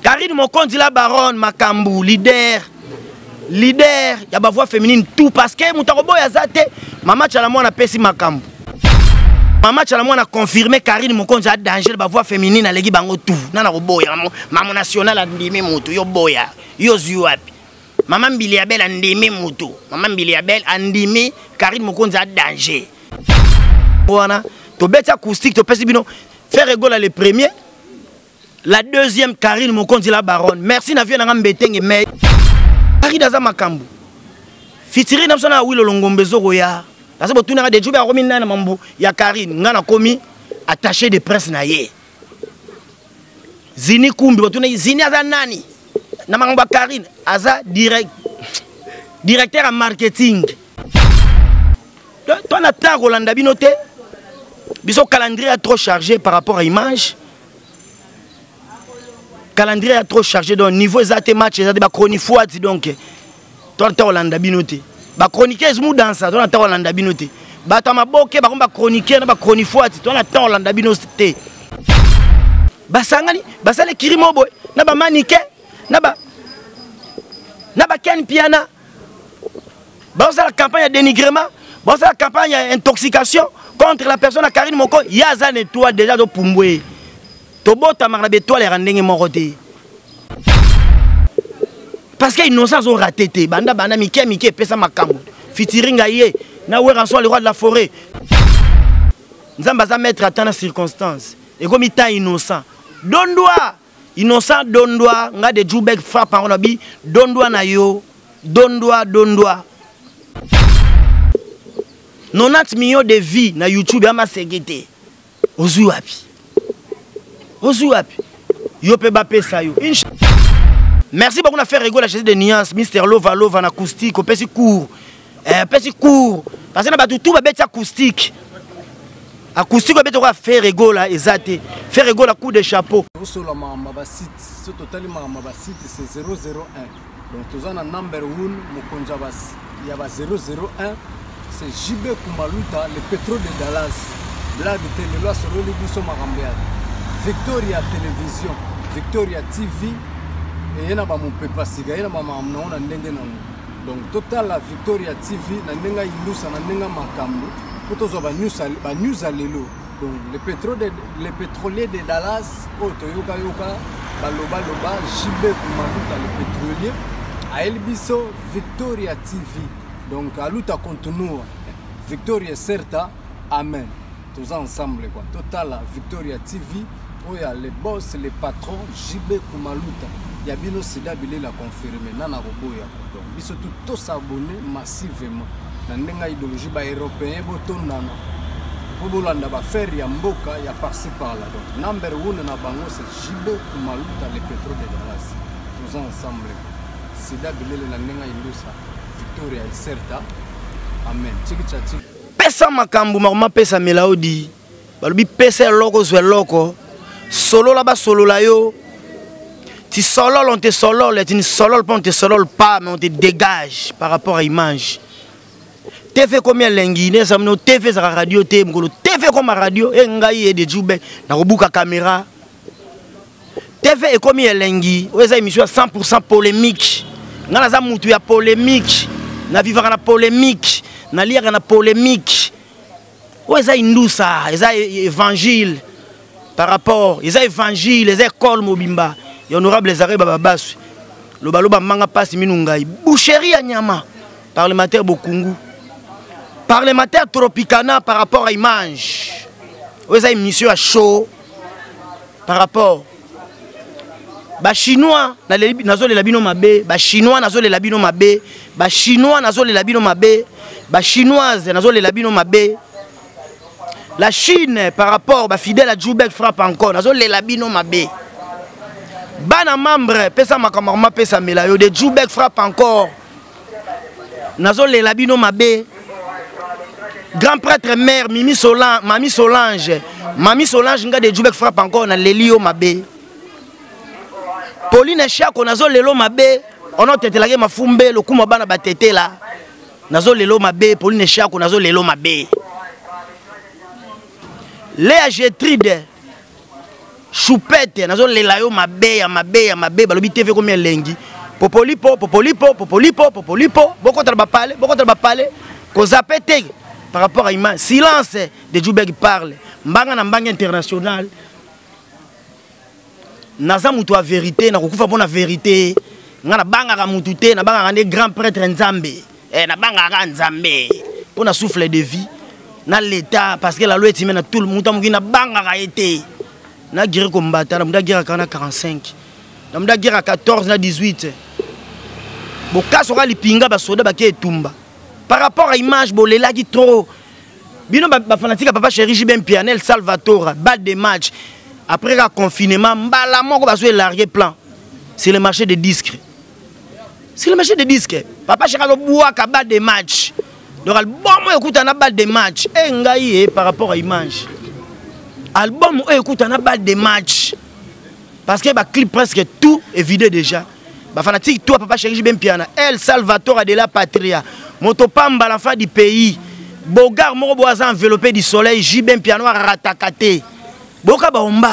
Karine Mokonzi la baronne makambu leader leader ya ba voix féminine tout parce que moto akoboya aza te. Mama Tshala Mwana apesi makambo. Mama Tshala Mwana confirmé Karine Mokonzi a danger ba voix féminine aleki bango tout. Nana koboya mama national andimi moto yo boya yo zwi wapi? Mama Mbili ya Belle andimi moto. Mama Mbili ya Belle andimi Karine Mokonzi a danger. Wana tobeti acoustique topesi bino Ferre Gola le premier, la deuxième Karine Mokonzi la baronne. Merci na vie na nga mbetenge mais Karine aza makambo. Fitiri na biso na Wilo Longombe zokoya. Parce que botunaka de jour akomi nana mambu ya Karine nga na komi attaché de presse na ye. Zini Kumbi botunaki Zini aza nani? Na makambo ya Karine aza direct directeur ya marketing. Toi na temps kolanda bino te. Biso calendrier a trop chargé par rapport à image. Calendrier a trop chargé donc niveau eza te match eza te ba chronifuati donc toi na temps kolanda bino te. Ba chroniqueurs mu dansa toi na temps kolanda bino te. Bato ya maboke bakomi ba chroniqueur na ba chronifuati toi na temps kolanda bino te. Basangani basali kirimo boy na ba manike na ba na ba Ken Piana. Bazosala campagne ya dénigrement, bazosala campagne ya intoxication contre la personne ya Karine Moko. Ye aza na étoile déjà azopumbwe. Tobotamaka na ba étoile ya ndenge moko te. Parce que innocent azo raté te. Banda banda mike mike epesa makambo. Featuring aye na Werrason le roi de la forêt. Nzambe aza maître ata na circonstance. Ekomi temps innocent. Dondwa innocent dondwa nga de Djoubek frappe en na bi dondwa na yo. Dondwa dondwa. 90 millions de vues na YouTube ya masegete. Ozui wapi? Ozui wapi? Yo pe bapesa yo. Merci beaucoup na faire rigoler la Jésus de nuance, Mister Lova Lova na acoustique, opesi cours. Opesi cours. Parce que na batu tout babeti acoustique. Acoustique obeti ko faire rigoler ezate. Faire rigoler coup de chapeau. Osola mama ba site, so totali mama ba site c'est 001. Donc toza na number 1 mokonzi ya ba 001 c'est JB Kumaluta le pétrole de Dallas. Blague te lelo asololi biso makambo ya Victoria Télévision, Victoria TV eye na ba mopepa sika, ye na ba makambo nango na ndenge nango. Donc totala Victoria TV na ndenge ya indusa na ndenge ya makambo po tozwa ba news, ba news ya lelo. Donc le pétrolier de Dallas oyo toyoka yoka baloba loba JB Kumaluta le pétrolier ayeli biso Victoria TV. Donc aluta continua Victoria certa amen. Toza ensemble quoi. Totala Victoria TV oyo le boss le patron JB Kumaluta ya bino sida bilela confirmé nana koboya quoi. Donc biso tout to s'abonner massivement na ndenge idéologie ba européen botondana po bolanda ba faire ya mboka ya par-ci par-là. Donc number 1 na bango c'est JB Kumaluta le pétrole de Dallas. Toza ensemble quoi. Sida bilele na ndenge indusa Victoria Iserta amen. Tiki cha tiki. Pesa makambo makoma pesa melaodi. Balobi pesa eloko zwa eloko. Solola ba solola yo. Tu solole, on te solole, tu ne sololes pas, on te solole pas, mais on te dégage par rapport à image. TV comme elengi, ne sa mno TV za radio te, mkolo TV comme radio e ngai e de jube na kobuka caméra. TV ekomi elengi, oyo eza émission ya 100% polémique. Nga naza mutu ya polémique, na vivaka na polémique, na liaka na polémique. Oyo eza indusa, eza évangile par rapport, eza évangile, eza école mobimba. Ya honorable Zare Bababasu. Loba loba manga pasi minu ngai. Boucherie ya nyama. Parlementaire Bokungu. Parlementaire Tropicana par rapport à image. Oyo eza émission ya show par rapport ba chinois nazolela bino mabe, ba chinois nazolela bino mabe, ba chinois nazolela bino mabe, ba chinoise nazolela bino mabe. La Chine par rapport ba fidèle à Djoubek frappe encore nazolela bino mabe. Bana membre pesa makambo ma pesa mela yo de Djoubek frappe encore nazolela bino mabe. Grand prêtre mère Mimi Solange, Mami Solange, Mami Solange nga de Djoubek frappe encore na leli yo mabe. Pauline Chako nazo lelo mabe, ono tetelake mafumbe lokuma bana batetela. Nazo lelo mabe, Pauline Chako nazo lelo mabe. Léa Getride. Choupette nazolela yo mabe ya mabe ya mabe balobi TV komi elengi. Popolipo popolipo popolipo popolipo bokota ba palais bokota ba palais kozape te par rapport à image silence de Djoubek parle mbanga na mbanga international naza moto ya verité nakokufa mpo na verité nga nabangaka motu te nabangaka nde grand prêtre nzambe eh, nabangaka nzambe mpo na souffle de vie na l'état parce que la loi etime na tout le moto amoki nabangaka ye te na guerre kombata na moto agueraka na 45 na moto aguerre 14 na 18 bokasoka lipinga basoda bake etumba par rapport à image bolelaki trop bino bafanatique ya papa chéri JB Mpiana El Salvatore balle de match après ka confinement mbala moko bazo élarguer plan c'est le marché des disques c'est le marché des disques papa chéri azobwaka balle de match donc album oyo ekuta na balle de match e ngai ye par rapport à image album oyo ekuta na balle de match parce que baclip presque tout est vidé déjà bafanatique tout papa chéri JB Mpiana El Salvatore de la Patria moto pamba l'enfant du pays bogar moko bo aza enveloppé du soleil JB Mpiana arataka te boka baomba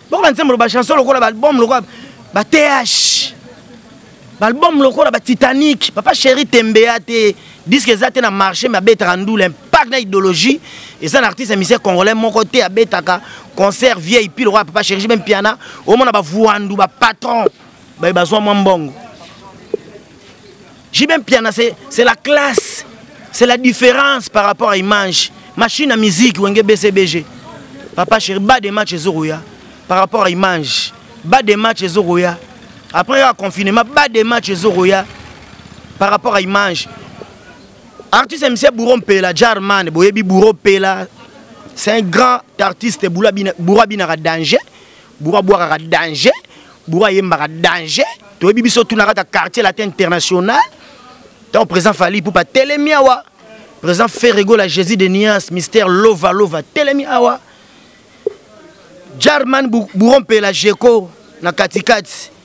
boka banzembo bachanson lokola baalbum lokola ba TH baalbum lokola ba Titanic papa chéri tembea te disque eza te na marché mais abetaka ndula impact na idéologie eza na artiste ya musicien congolais moko te abetaka concert vip lokola papa chéri JB Mpiana omona bavuandu bapatron baye bazwa mwa mbongo JB Mpiana c'est la classe c'est la différence par rapport à image machine à musique wenge BCBG papa chéri bas de match ezokoya par rapport à image bas de match ezokoya après ya confinement bas de match ezokoya par rapport à image artiste MC Bouro Mpela Jarman boyebi Bouro Mpela c'est un grand artiste Bouro abinaka danger Bouro abwakaka danger Bouro ayembaka danger toyebi biso tuna kata quartier latin international ntango président Fally Ipupa telemi awa président Ferrego la Jésus de Nias mystère Lova Lova telemi awa Jarman Bouro Mpela Jeko na katikati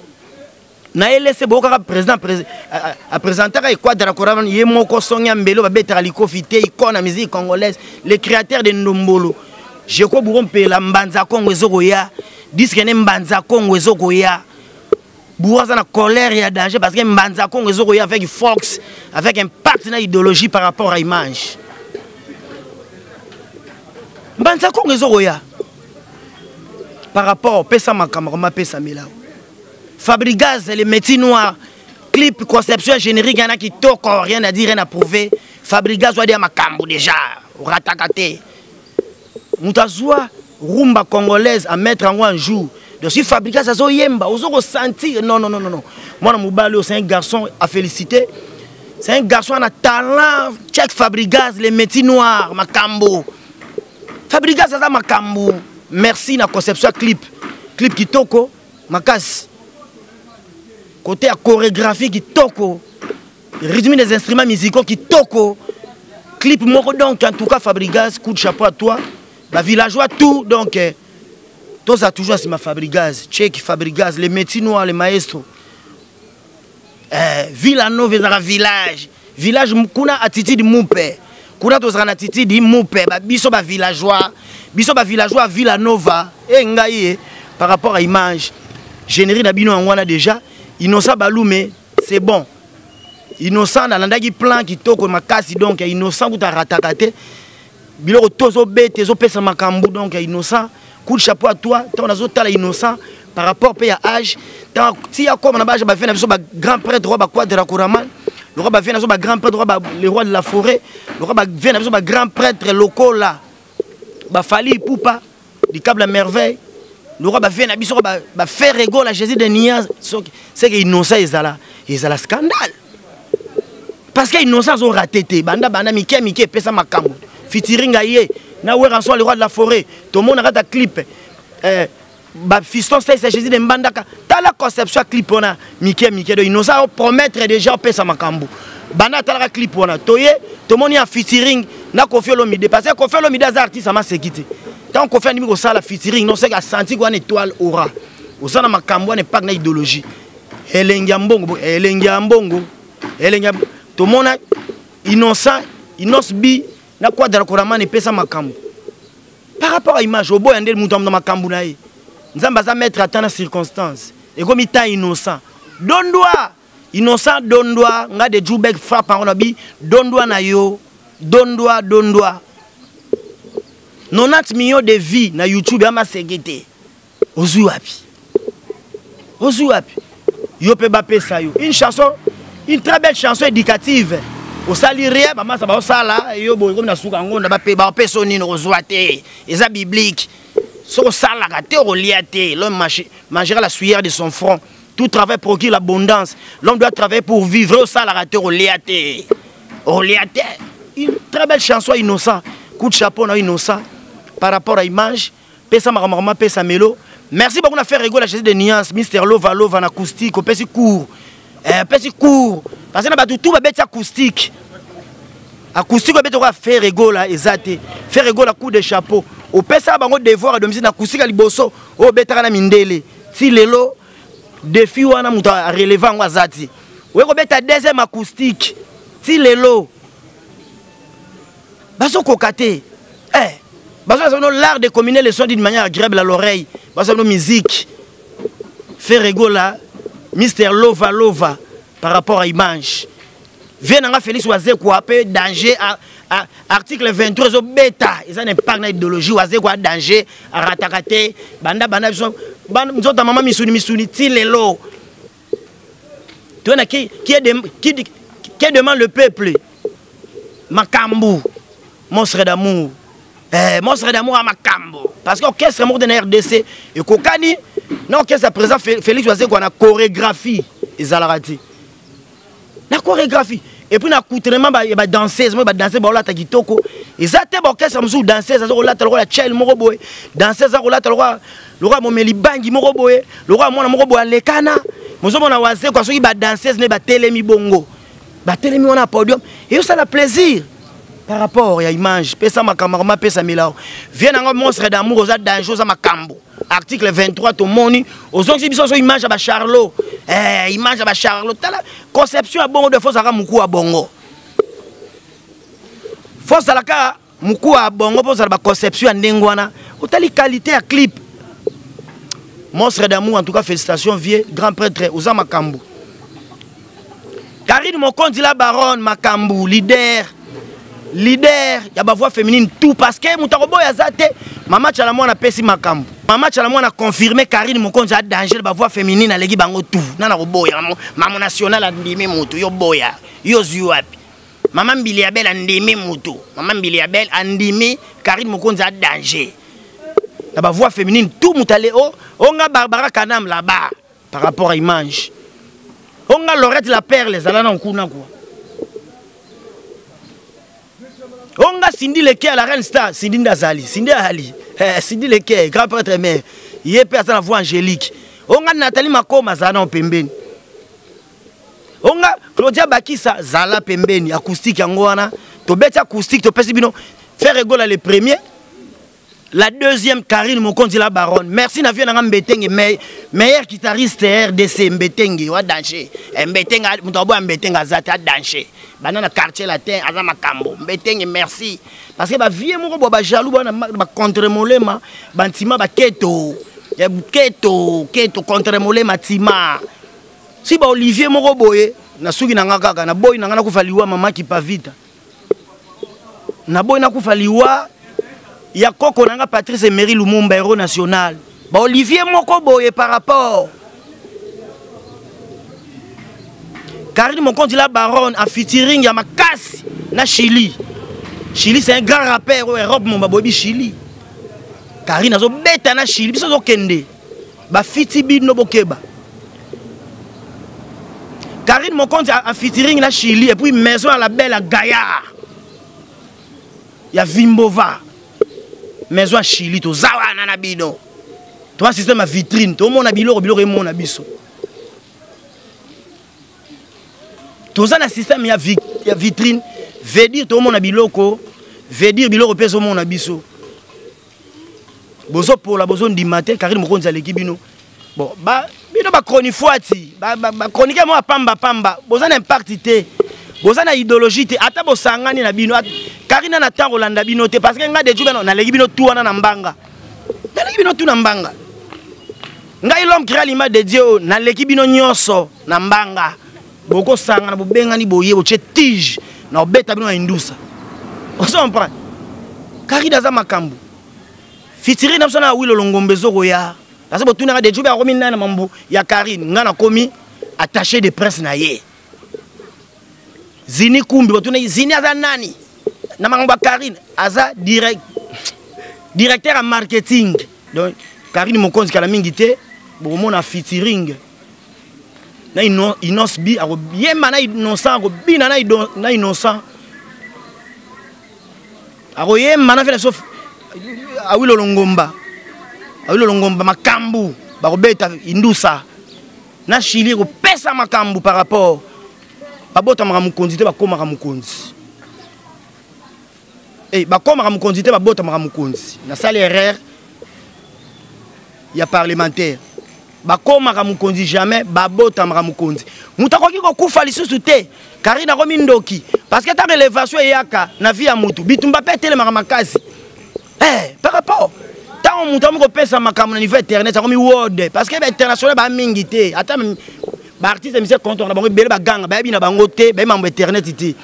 na ye lese boyokaka président apresentaka equadra koran ye moko songi ya mbelo babetaka likofi te icône ya musique congolaise le créateur de ndombolo jeko bouro mpela mbanza kongo ezokoya diske ne mbanza kongo ezokoya bouro aza na colère ya danger parce que mbanza kongo ezokoya avec force avec impact na idéologie par rapport à image mbanza kongo ezokoya par rapport opesa makambo komapesa milao Fabrigaz, le métier noir, clip, conception générique, il y en a qui toquent, rien à dire, rien à prouver. Fabrigaz, on dit makambo déjà, ratakate. Mutazwa, rumba congolaise à mettre en un jour. Donc si Fabrigaz azo yemba, ozo ressentir, non, non, non, non, non. Moi, mobali, c'est un garçon à féliciter. C'est un garçon à talent. Check Fabrigaz, les métiers noirs, makambo. Fabrigaz, aza makambo. Merci na conception clip. Clip kitoko. Makasi côté ya chorégraphie kitoko rythme des instruments musicaux kitoko clip moko donc en tout cas Fabrigaz coup de chapeau à toi ba villageois tout donc eh, toza toujours nsima Fabrigaz check Fabrigaz le métier noir le maestro eh, Villa Nova ezalaka village village kuna attitude mupe kuna tozalaka na attitude mupe ba biso ba villageois biso ba villageois Villa Nova e ngai ye par rapport à image générique na bino yango wana déjà Innocent Balume c'est bon Innocent nalandaki plan kitoko makasi donc Innocent kuta rataka te biloko tozobeta ezopesa makambo donc Innocent coup de chapeau à toi ntango nazotala Innocent par rapport mpe ya âge ntango ti akoma na baage bavie na biso bagrand prêtre roi baquadra koraman lokola bavie na biso bagrand prêtre roi le roi de la forêt lokola bavie na biso bagrand prêtre lokola bafali ipupa likable ya merveille lokola bavie na biso baferre egola jésus de nias seke Innocent ezala ezala scandale parce que Innocent azo raté te banda banda mike mike epesa makambo featuring aye na Werrason le roi de la forêt tomonaka ta clip eh, bafiston sese jésus de mbandaka tala conception ya clip wana mike mike do Innocent opromettre déjà opesa makambo banda atalaka clip wana toye tomoni ya featuring na Koffi Olomide parce que Koffi Olomide aza artiste amaseki te ntango Koffi andimi kosala featuring non seke asanti wana étoile aura oza na makambo wana epake na idéologie elengi ya mbongo elengi ya mbongo elengi ya tomona Innocent Innoss B na Quadra Koraman epesa makambo par rapport à image oboya nde moto na makambo na ye. Nzambe aza maître ata na circonstance. Ekomi temps innocent. Dondwa innocent dondwa nga de Jubek frappe yango na bi dondwa na yo. Dondwa dondwa. 90 millions de vues na YouTube ya masege te. Ozwi wapi? Ozwi wapi? Yo pe bapesa yo. Une chanson, une très belle chanson éducative. Osali rien, bamasa baosala yo boye komi na suka ngonda bape bapesa yo nini okozwa te. Eza biblique. Soki osalaka te okolia te. L'homme mangera la sueur de son front. Tout travail procure l'abondance. L'homme doit travailler pour vivre. Osalaka te okolia te. Okolia te. Une très belle chanson innocent. Coup de chapeau na innocent par rapport à image. Pesa makambo makambo pesa melo. Merci beaucoup na faire rigoler la de nuance Mister Lova Lova na acoustique opesi cours. Eh pesi cours parce que na bato tout babeti acoustique. Acoustique obeti ko faire rigoler ezate. Faire rigoler coup de chapeau. Opesa bango devoir à domicile na acoustique liboso obetaka na mindele. Ti lelo défi wana moto a relever yango azati. Oye kobeta deuxième acoustique. Ti lelo bazokoka te. Eh bazo no l'art de combiner les sons d'une manière agréable à l'oreille. Bazo no musique. Faire rigoler Mister Lova Lova par rapport à image. Viens nanga Félix Wazekwa pe danger à, à, article 23 zo beta ils ont impact na idéologie Wazekwa danger aratakate banda banda biso nzota mama misuni misuni ti lelo. Toi qui qui est de, qui, qui demande le peuple Makambu monstre d'amour. Eh, monstre d'amour à Makambu parce que orchestre moko de na RDC et kokani na orchestre président Félix Wazekwa na chorégraphie ezalaka ti na chorégraphie et puis na accoutrement ba ba danseuse moi ba danseuse ba olata kitoko eza te ba orchestre musu danseuse azo kolata lokola child moko boye danseuse azo kolata lokola lokola momeli bangi moko boye lokola mwana moko boye alekana mozomona Wazekwa soki ba danseuse ne ba telemi bongo ba telemi wana podium et ça la plaisir par rapport ya image pesa makambo ma pesa milao viens nanga monstre d'amour oza danger oza makambo article 23 tomoni ozongisi biso so image ya ba Charlot eh image ya ba Charlot tala conception ya bongo de fois zaka muku ya bongo faut zalaka muku ya bongo po zala ba conception ya ndenge wana otali qualité ya clip monstre d'amour en tout cas félicitations vieux grand prêtre oza makambo Karine Mokonzi la baronne makambo leader leader ya ba voix féminine tout parce que moto akoboya aza te mama Tshala Mwana apesi makambo mama Tshala Mwana confirmé Karine Mokonzi a danger ba voix féminine aleki bango tout nana koboya mama national andimi moto yo boya yo zwi wapi mama Mbili ya Belle andimi moto mama Mbili ya Belle andimi Karine Mokonzi a danger na ba voix féminine tout moto ale o onga Barbara Kanam là-bas par rapport à image onga Lorette la perle ezala na nkuna quoi onga Cindy Leke à la reine star Cindy Ndazali Cindy Ali eh, Cindy Leke grand prêtre mère ye pe aza na voix angélique onga Nathalie Makoma azala na pembeni onga Claudia Bakisa zala pembeni acoustique yango wana tobeti acoustique topesi bino faire egola le premier la deuxième Karine Mokonzi la baronne merci na vie nanga Mbetenge meilleur guitariste RDC Mbetenge wa danger Mbetenge muto aboya Mbetenge azata danger bana na quartier latin aza makambo Mbetenge merci parce que ba vieux moko bo ba jaloux bana ba contre molema ba ntima ba keto ya keto keto contre molema tima si ba Olivier moko boye na suki nanga kaka na boy nanga na kufa liwa mama ki pavita na boy na kufa liwa ya koko nanga Patrice Emery Lumumba héros national ba Olivier moko boye par rapport Karine Mokonzi la baronne en featuring ya makasi na Chili. Chili c'est un grand rappeur au Europe mon babobi Chili. Karine azo beta na Chili biso zo kende. Ba fiti bino bokeba. Karine Mokonzi en featuring na Chili et puis maison à la belle à Gaillard. Ya Vimbova. Maison à Chili to zawana na bino. Toi système à vitrine, to mona biloko biloko e mona biso. Toza na système ya ya vitrine, veut dire to mona biloko, veut dire biloko peso mona biso. Bozo pola bozo ndima te Karine Mokonzi aleki bino. Bon ba bino ba chronifuati, ba, ba, ba chroniqueur mo pamba pamba, boza na impact te. Boza na idéologie te, ata bosangani na bino. Karine na tango landa bino te parce que nga de jubeno na leki bino tout wana na mbanga. Na leki bino tout na mbanga. Ngai l'homme créé à l'image de Dieu, naleki bino nyonso na mbanga. Bokosangana bobengani boye botie tige na obeta bino na indusa. Ozo comprendre? Karine aza makambo. Fitiri na biso na Awilo Longombe ezokoya. Parce que botunaka de Djoube akomi nani na mambo ya Karine. Ngai nakomi attaché de presse na ye. Zini Kumbi botunaki Zini aza nani? Na makambo ya Karine aza direct directeur ya marketing. Donc Karine Mokonzi kala mingi te bokomona featuring na Innos B akoyemba na Innocent akobina na Innocent akoyemba na fela so Awilo Longomba Awilo Longomba makambu bakobeta indusa na Chili ekopesa makambu par rapport babotamaka mokonzi te bakomaka mokonzi. Eh, bakomaka mokonzi te babotamaka mokonzi. Nasali erreur ya parlementaire. Bakomaka mokonzi jamais, babotamaka mokonzi. Moto akoki kokufa lisusu te. Karine akomi ndoki. Parce que ntango elevation eyaka na vie ya motu, bitumba mpe etelemaka makasi. Eh, par rapport ntango moto akomi kopesa makambo na niveau internet akomi word parce que bainternational baa mingi te ata baartiste musicien contre na bango ebele baganga bayebi na bango te bayebi mambo internet te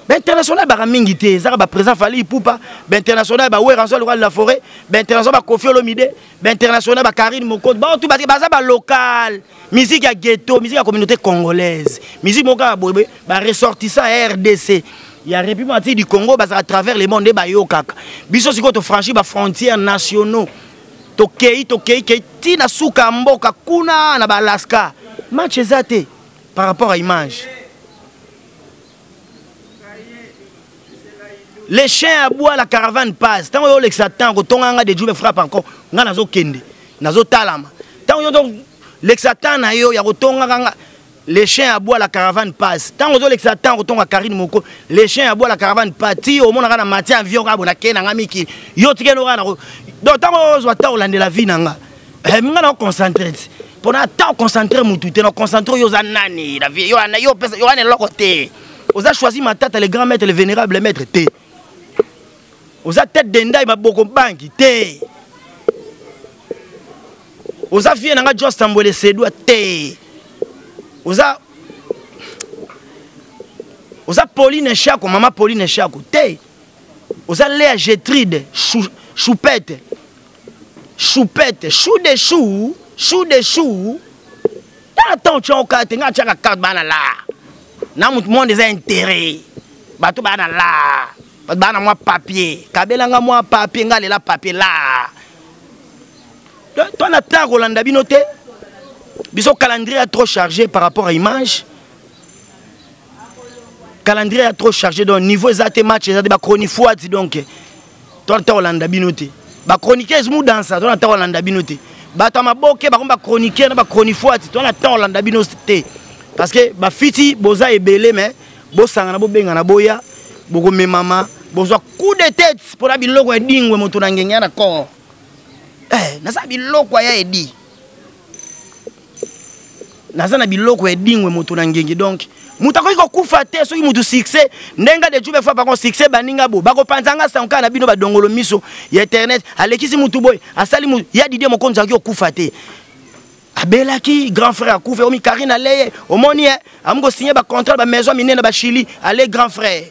bainternational baka mingi te ezaka baprésident Fally Ipupa bainternational baweranso lokola la forêt bainternational bakofi Olomide bainternational bakarine Mokonzi bango tu baza balocal musique ya ghetto musique ya communauté congolaise musique moko kaka boye baressortissant ya RDC ya République démocratique du Congo bazaka à travers le monde nde bayokaka biso sikoyo tofranchir bafrontières nationaux tokei tokei kei ti na suka ya mboka kuna na baalaska match eza te par rapport à image. Les chiens aboient, la caravane passe. Tant que yo temps kotonga nga de Dieu me frappe encore. Nga nazo kende, nazo talama. Tant yo lekisa temps na yo ya kotonga nga les chiens aboient, la caravane passe. Tant que yo lekisa temps kotonga Karine Moko, les chiens aboient, la caravane passe. Ti omona nga na matin avion ka bona ke na nga miki. Yo tike no nga na donc tant que ozwa temps olandela vie na nga. Eh nga na concentré. Pona temps concentré mutu te na concentré yo za nani la vie yo ana yo pesa yo ana eloko te. Oza choisi matata le grand maître le vénérable maître te. Oza tête de ndai maboko banki te. Oza vie nanga Jos Tambwele Sedwa te. Oza Oza Pauline Chako mama Pauline Chako te. Oza Léa Getride chou, choupette. Choupette, chou de chou, chou de chou. Attends, tu as encore te nga tiaka carte bana la. Na mutu monde eza intérêt. Bato bana la. Bato bana mwa papier. Kabela nga mwa papier nga lela papier la. Toi na temps kolanda bino te. Biso calendrier a trop chargé par rapport à image. Calendrier a trop chargé donc niveau eza te match eza te ba chronifuati donc. Toi na temps kolanda bino te. Ba chroniqueuse mu dansa toi na temps kolanda bino te. Bato ya maboke bakomi ba chroniqueur na ba chronifuati toi na temps kolanda bino te. Parce que ba fiti boza ebele mais bosangana bobengana boya bokomemama bozwa coup de tête mpona biloko ya dingwe moto na ngenge ya na corps. Eh, naza biloko ya edi. Naza na biloko ya dingwe moto na ngenge donc moto akoki kokufa te soki moto succès ndenge de Dieu fa par succès baninga bo bakopanza nga sanka na bino badongolo miso ya internet alekisi motu boye asali motu ya Didier Mokonzi akoki kokufa te. Abelaki grand frère akufa omi Karine aleye omoni eh amuko signer ba contrat ba maison minene ba Chili ale grand frère.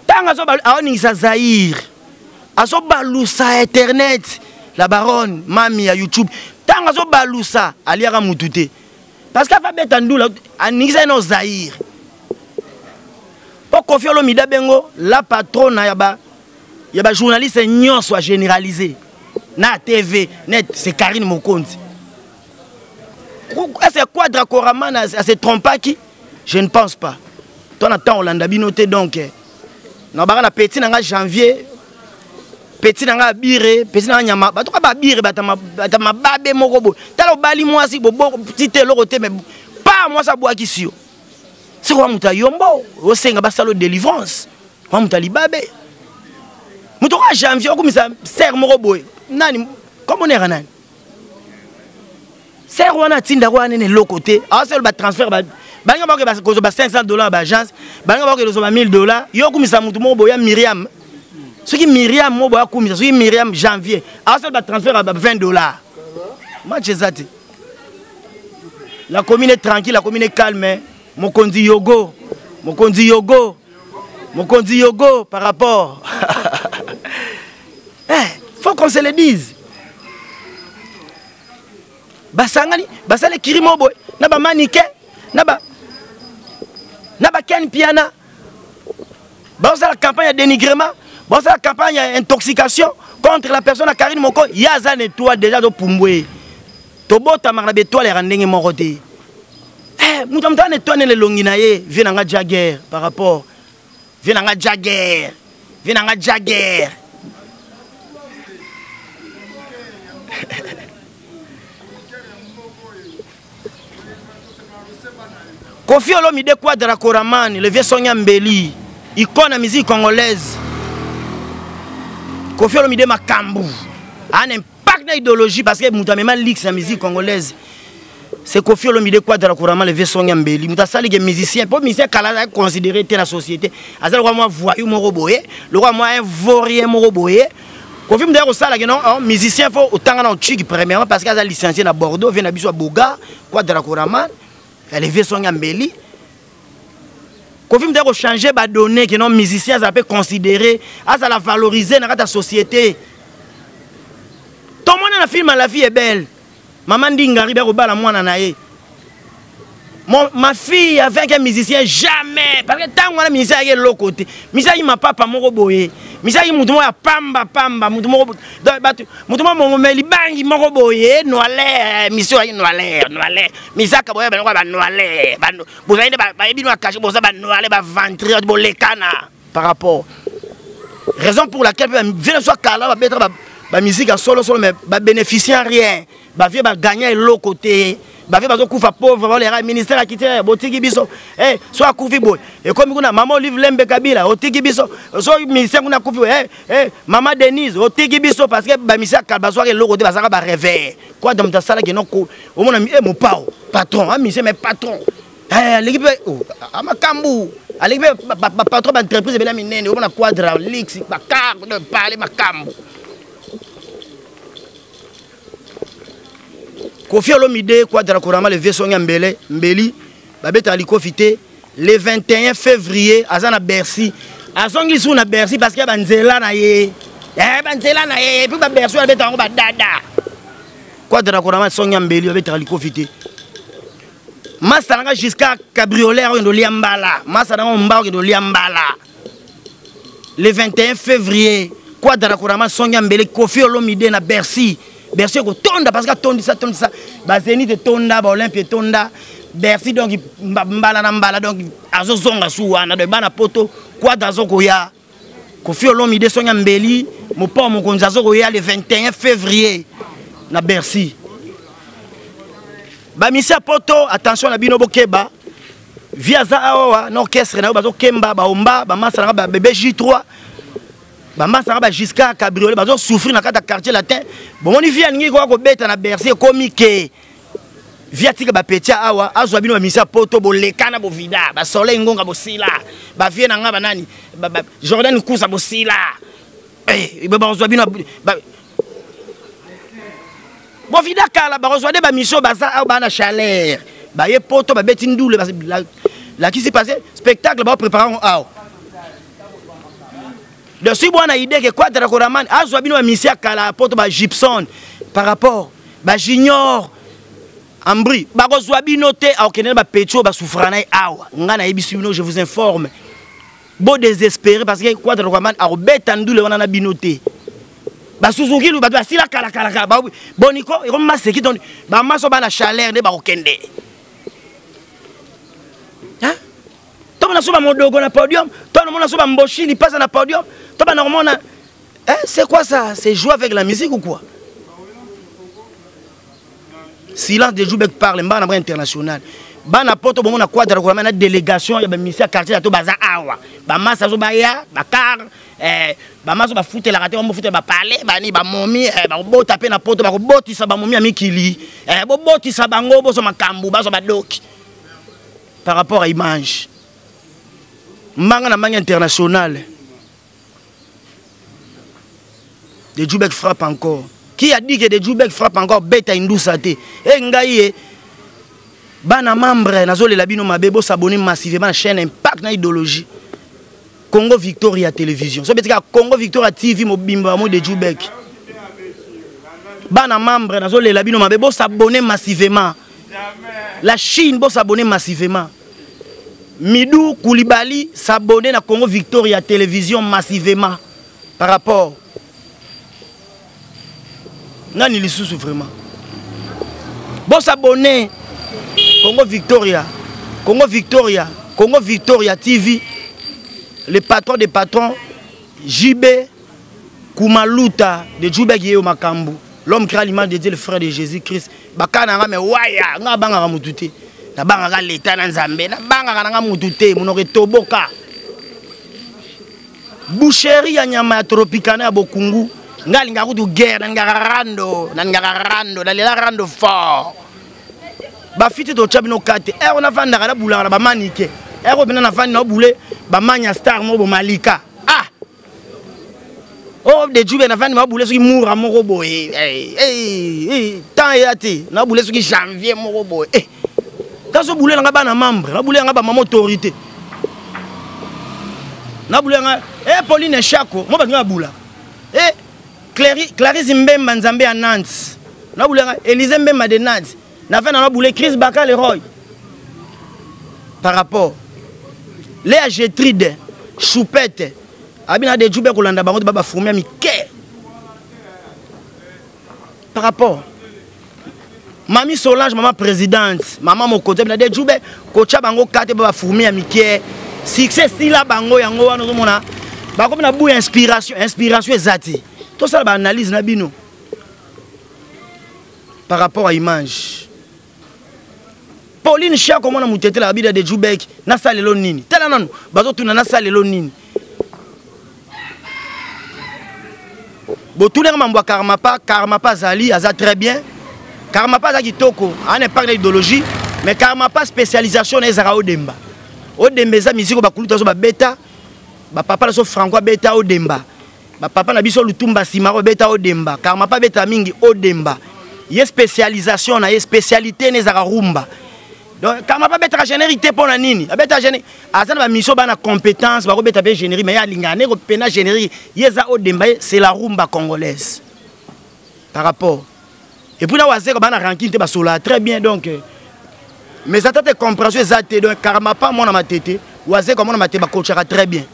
Tanga zo ba aoningisa Zaire azo balusa internet la baronne mami ya YouTube tanga zo balusa aliaka mutu te parce que ava beta ndula aningisa no Zaire po Koffi Olomide bengo la patrona ya ba journaliste nyonso a généraliser na TV net c'est Karine Mokonzi. Est-ce que Quadra Koraman a se trompaki? Je ne pense pas. Toi na temps Olanda bino te donc na baka na petit nanga janvier petit nanga abire petit nanga nyama bato ka babire bata bata mababe moko bo tala obali mwasi bobo petit te eloko te mais pas mwasi abwakisi yo siko wa moto ayombo osenga basala délivrance wa moto alibabe moto ka janvier okumisa serre moko boye nani kombo nera nani serre wana atinda ko wana eloko te asala ba transfert ba balinga bakoke kozwa ba 500 dollars ba agence balinga bakoke kozwa ba 1000 dollars yo okumisa moto moko boye ya Myriam Soki Myriam mo boya kumisa, soki Myriam janvier, asala ba transfert ba 20 dollars. Match eza te. La commune est tranquille, la commune est calme. Mokonzi Yogo, Mokonzi Yogo, Mokonzi Yogo par rapport. eh, faut qu'on se le dise. Basangani, basale kirimo boy, na ba manike, na ba na ba Ken Piana. Basala campagne ya dénigrement, basala campagne ya intoxication contre la personne à Karine Moko, yaza nettoie déjà do pumbwe. Tobotamaka na betoile ya ndenge moko te. Eh, moto moto ana etoile elongi na ye, vie na nga Jagger par rapport. Vie na nga Jagger. Vie na nga Jagger. Koffi Olomide Quadra Koraman, le vieux Sonia Mbeli, icône ya musique congolaise. Koffi Olomide Makambu, un impact na idéologie parce que moto amema lix na musique congolaise. C'est Koffi Olomide Quadra Koraman, le vieux Sonia Mbeli. Moto asali ke musicien, po musicien kala azalaki considéré te na société. Azali lokola mwa voyou moko boye, lokola mwa un vaurien moko boye. Koffi moto ayaki kosala ke non, oh, musicien faut otanga na otiki premièrement parce que aza licencié na Bordeaux, vie na biso ya Boga, Quadra Koraman. Elle vieux Sonia Mbeli. Koffi moto ayaki kochanger ba données ke non musicien azala mpe considéré, azala valorisé na kati ya société. Tomona na film La vie est belle. Maman Ndingari bia kobala mwana na ye. Mon, ma fille avec un musicien jamais parce que tango wana musicien ayaki eloko te. Musicien ayaki mapapa moko boye. Musicien ayaki mutu moko ya pamba pamba, mutu moko donc bato mutu moko mongomeli bangi moko boye, noileur, musicien ayaki noileur, noileur. Musicien akaboya bango ba noileur, ba bozali nde bayebi no caché boza ba noileur, ba ventre bolekana par rapport. Raison pour laquelle vieux soit kala ba betra ba musique ya solo solo mais ba bénéficier rien. Ba vieux ba gagner eloko te. Ba vieux bazo kufa pauvre, ba lera ministère akiti botiki biso. Eh, so akufi boy. Et comme kuna maman Olive Lembe Kabila, otiki biso. So ministère kuna kufi boy. Eh, eh, maman Denise, otiki biso parce que ba ministère kala bazo eloko te bazaka ba rêver. Quoi dans ta sala ke non ko omona eh mon pao, patron, ah ministère mais patron. Eh, l'équipe oh, amakambu. L'équipe ba patron ba entreprise bela minene, omona quadra, lix, ba car, de parler makambu. Koffi Olomide Quadra Korama le vieux Songa Mbele Mbeli babeta likofi te le 21 février aza na Bercy azongi su na Bercy parce que ba nzela na ye eh ba nzela na ye et puis ba Bercy babeta yango ba dada Quadra Korama Songa Mbeli babeta likofi te Masta nanga jusqu'à cabriolet oyo ndolia mbala Masta nanga mba oyo ndolia mbala le 21 février Quadra Korama Songa Mbeli Koffi Olomide na Bercy Bercy ekotonda parce que atondisa tondisa ba Zénith etonda ba Olympia etonda Bercy donc mbala na mbala donc azozonga su wana donc bana poto Quadra azokoya Koffi Olomide Songa Mbeli mopao mokonzi azokoya le 21 février na Bercy ba misia poto attention na bino bokeba via za awa na orchestre na yo bazokemba baomba bamasa na ba bébé J3 bamasa na ba jusqu'à cabriolet bazo souffrir na kati ya quartier latin bomoni via alingi koka kobeta na Bercy ekomi ke via tika ba petit awa azwa bino ba misia poto bolekana bovida ba soleil ngonga bosila ba vie na nga banani Jordan Kusa bosila eh bazwa bino bovida kala bakozwa nde ba mission baza awa bana chaleur baye poto babeti ndule lakisi passé spectacle bao préparer ngo awa donc si bwana idée ke Quadra Koraman azwa bino ba mission ya kala poto ba Gibson par rapport ba Junior Ambri bakozwa bino te akokende na ba petio ba souffra na ye awa nga nayebisi bino je vous informe bo désespéré parce que Quadra Koraman akobeta ndule wana na bino te basuzuki bato basila kala kala kala boniko ekomi maseki donc bamaso bana chaleur nde bakokende hein to bana so ba modogo na podium to na so ba mboshi lipasa na podium to bana komona hein c'est quoi ça c'est jouer avec la musique ou quoi silence de Joubek parle mbana bra international bana poto bongo na Quadra ko na délégation ya ba musicien quartier to baza awa ba massa zo baya ba car eh ba massa ba futelaka te ba futela ba parler bani ba momi eh, ba bota pe na poto ba botisa ba momi ya mikili eh bo botisa bango bozo makambu bazo ba doki par rapport à image manga na manga international. De Djubek frappe encore. Qui a dit que De Djubek frappe encore beta indusa te? E ngai ye bana membre nazolela bino mabe bo s'abonner massivement na chaîne Impact na idéologie. Congo Victoria Télévision. So betika Congo Victoria TV mobimba mo De Djubek. Bana membre nazolela bino mabe bo s'abonner massivement. La Chine bo s'abonner massivement. Midou Koulibaly s'abonner na Congo Victoria Télévision massivement par rapport nani lisusu vraiment bo s'abonner Congo Victoria Congo Victoria Congo Victoria TV le patron des patrons JB Kumaluta de Jubek Yeyo Makambu l'homme qui a l'image de Dieu le frère de Jésus-Christ bakana nga me waya nga bangaka mutu te nabangaka leta na nzambe nabangaka nanga mutu te monoko etoboka boucherie ya nyama ya tropicana ya bokungu nga alingaka kutu guerre nalingaka rando nalingaka rando nalela rando fort bafiti totya bino kate ere nafandaka nabulaka na bamanike ere oyo mpena nafandi naobule bamanya star moko bomalika ah oyo oh, de jube nafandi nabule soki mura moko boye eh, eh, eh, temps eya te nabule soki janvier moko boye eh. kasi obule nanga bana membre nabule yanga bamama autorité nabule yanga e eh, pauline shako mo bato babula e eh, clarisse mbemba nzambe ya nantes nabule yanga élise mbemba de nantes na fin na nabule chris baka leroy par rapport lea getride choupette abina de jube kolanda bango te ba bafourmi ya mike par rapport mami solange mama présidente mama mokonzi abina de jube kotya bango kate ba bafourmi ya mike succès esila bango yango wana ozomona bakomi na bu ya inspiration inspiration eza te tosala baanalyse na bino par rapport à image pauline shako mwana motetela abida de jubek nasalelo nini tala nanu bazotuna nasalelo nini botunaka mambo ya karmapa karmapa azali aza très bien karmapa aza kitoko ana impact na idéologie mais karmapa spécialisation na ezalaka odemba odemba eza miziki bakulutu azo babeta bapapa na so franco abeta odemba bapapa na biso lutumba simaro abeta odemba karmapa abeta mingi odemba ye spécialisation na ye spécialité na ezalaka rumba donc karmapa abetaka générique te mpo na nini abetaka générique aza na bamission bana compétence bakobeta mpe générique mais ye alingaka nde kopena générique ye eza odemba ye c'est la rumba congolaise par rapport et puis na wazeko bana rancune te basolaka très bien donc euh, mais ata te compréhension eza te donc karmapa mwana matete wazeko mwana matete bakochaka très bien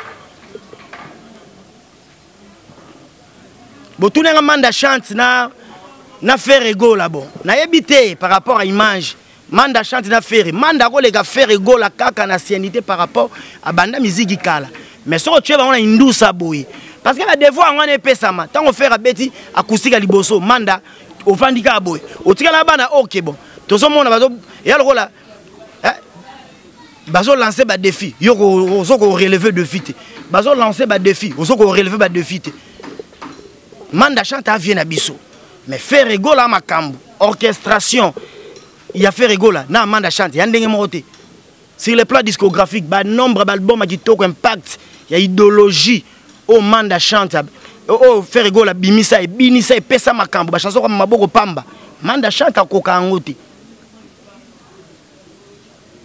botuna nga manda chante na na ferre gola bon nayebi te par rapport à image manda chante na ferre manda akoleka ferre gola kaka na anciennité par rapport abanda miziki kala mais soki otie bango na indusa boye parce que badevoir yango wana epesama ntango ferre abeti acoustique ya liboso manda ofandi kaka boye otikala bana ok bon tozomona bazo eya lokola eh, bazo lancer ba défi yo ozo ko relever défi te bazo lancer ba défi ozo ko relever ba défi te manda chante avie na biso mais ferre gola makambo orchestration ya ferre gola na manda chante ya ndenge moko te sur le plan discographique ba nombre ba album ya kitoko impact ya idéologie oyo manda chante oyo ferre gola abimisa ebinisa epesa makambo bachanson kama maboko pamba manda chante akoka yango te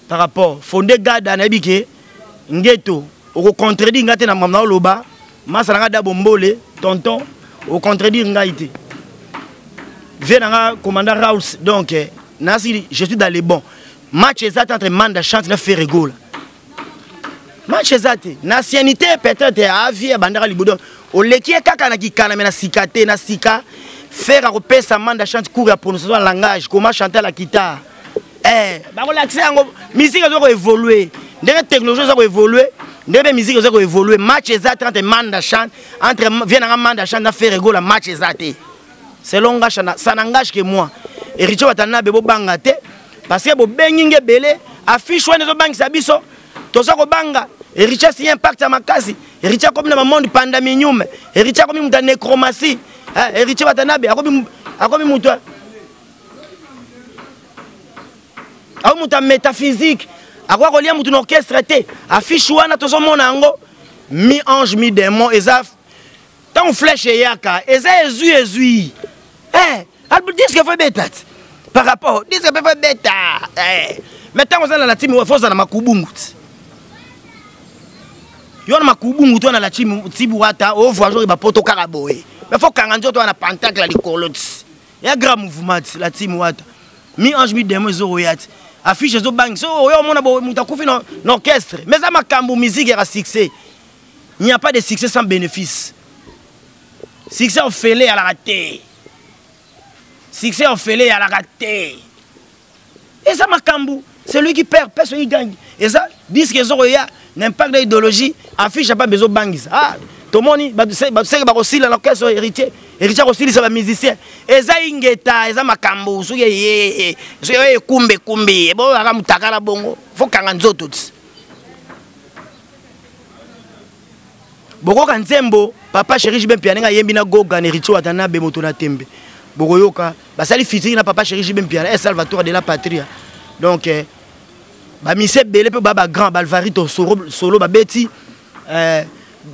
par rapport fonde gada nayebi ke ngeto okocontredire ngai te na makambo naoloba masa na ngai da bombole tonton okocontredire ngai te vie na nga commandant Raus donc eh, nasi je suis dans les bons match eza te entre manda chante na ferre gola match eza te na anciennité peut-être avie abandaka libodo oleki ye kaka na kikala me na sika te na sika ferre akopesa manda chante cours ya prononciation ya langage comment chanter à la guitare eh bakolakisa yango musique eza koévolue ndenge technologie eza koévolue ndenge mpe musique eza koévolue match eza te entre manda chante entre vie nanga manda chante na ferre gola match eza te selon nga ça n'engage que moi héritier watanabe bobanga te parce que bobengi nge ebele affiche wana ezobangisa biso toza kobanga héritier asigne impact ya makasi héritier akomi na bamonde pandaminium héritier akomi moto ya nécromatie eh, héritier watanabe akomi moto akomi moto ya métaphysique akoka kolia moto na orchestre te affiche wana tozomona yango mi ange mi démon eza ntango Ntango flèche eyaka eza ezwi ezwi eh, disque fo ebeta ti par rapport disque mpe fo ebeta eh. Mais ntango oza na la team fo ozala na makubungu ti yo na makubungu to na la team tibuata o voyage oyo bapoto kaka boye mais fo kanga nzoto wana pentacle ya likolo ti ya grand mouvement ti la team wata mi ange mi démon ezokoya ti affiche ezobangisa oyo omona moto akufi na orchestre mais eza makambo musique yaka succès. Il n'y a pas de succès sans bénéfice. Succès ofele alaka te. Succès ofele alaka te. Eza makambo, celui qui perd, perd celui qui gagne. Eza disque ezokoya na impact de idéologie, affiche apa bezo bangisa. Ah, tomoni bato seke bakosila na orchestre héritier, héritier akosilisa ba musicien. Eza ingeta, eza makambo soki eye, soki eye kumbe kumbe, bo aka mutakala bongo, faut kanga nzoto ti. Bokoka nzembo papa chéri JB Mpiana ndenge ayembi na Goga na Héritier Watanabe moto na tembe. Bokoyoka basali featuring na papa chéri JB Mpiana et Salvatore de la Patria. Donc eh, ba mise ebele mpe ba ba grand ba Alvarito solo, solo babeti eh,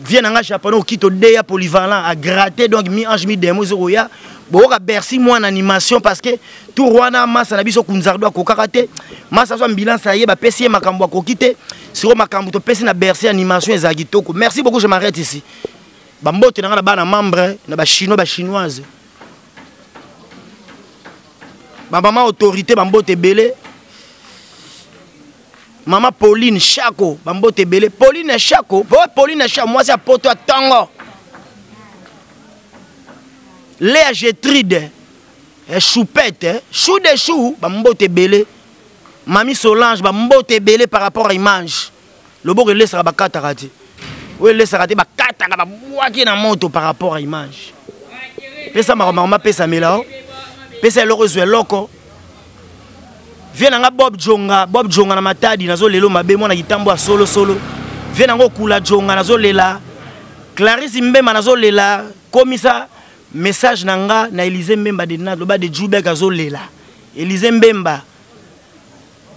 vie na nga japonais okito deya polyvalent a gratter donc mi ange mi démon ezokoya boyoka Bercy mwana animation parce que tour wana masa na biso kunzardo akokaka te masa azwa ambulance aye bapesi ye makambo akoki te sikoyo makambo topesi na Bercy animation ezala kitoko. Merci beaucoup, je m'arrête ici. Bambote na nga na bana membre na bachinois bachinoise bamama autorité bambote ebele. Mama Pauline Chako bambote ebele. Pauline Chako, po Pauline Chako mwasi ya poto ya tongo. Léa Getride eh, choupette eh, chou de chou bambote ebele. Mami Solange bambote ebele par rapport à image. Loboko elesaka bakataka te. Oyo elesaka te bakataka babwaki na moto par rapport à image. Pesa makambo mapesa melao. Pesa eloko ezwa eloko. Vie na nga Bob Jonga, Bob Jonga na Matadi nazo lelo mabe mwana kitambo ya solo solo. Vie na nga Okula Jonga nazo lela. Clarisse Mbemba nazo lela. Komisa message na nga na Elysée Mbemba de Nat loba de Jubek azo lela. Elysée Mbemba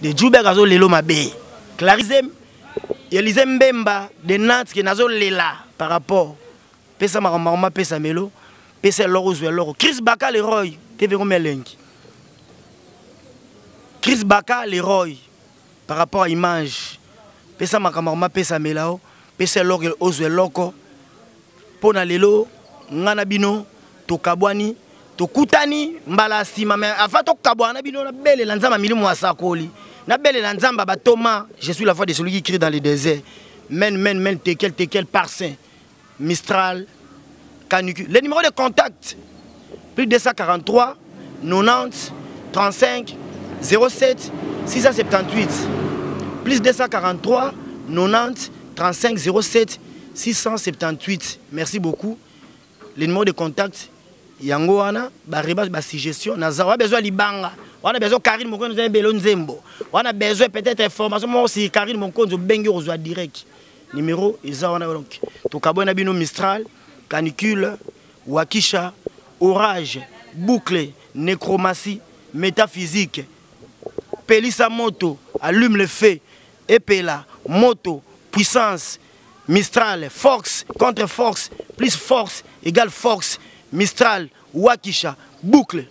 de Jubek azo lelo mabe. Clarisse Elysée Mbemba de Nat ke nazo lela par rapport pesa makambo mapesa melo pesa eloko ozwa eloko. Chris Baka Leroy TV komi elengi. Chris Baka Leroy par rapport à image pesa makambo mapesa melao pesa eloko ozwa eloko mpo na lelo nga na bino tokabwani tokutani mbala nsima. Mais avant tokabwana na bino, nabelela Nzambe milimo ya sakoli, nabelela Nzambe batoma. Je suis la voix de celui qui crie dans le désert. Men men men tekel tekel parsin Mistral canicule. Les numéros de contact: plus 243 90 35 07 678, plus 243 90 35 07 678. Merci beaucoup. Les numéros de contact yango wana. Bareba basuggestion naza wana besoin libanga wana besoin Karine Mokonzi ebelo nzembo wana besoin peut-être information moko si Karine Mokonzi obengi ozwa direct numéro eza wana. Donc tokabwana bino. Mistral, canicule, wakisha, orage, boucle, nécromancie, métaphysique, pelisa moto, allume le feu, epela moto, puissance, Mistral, force contre force plus force égale force. Mistral, wakisha, boucle.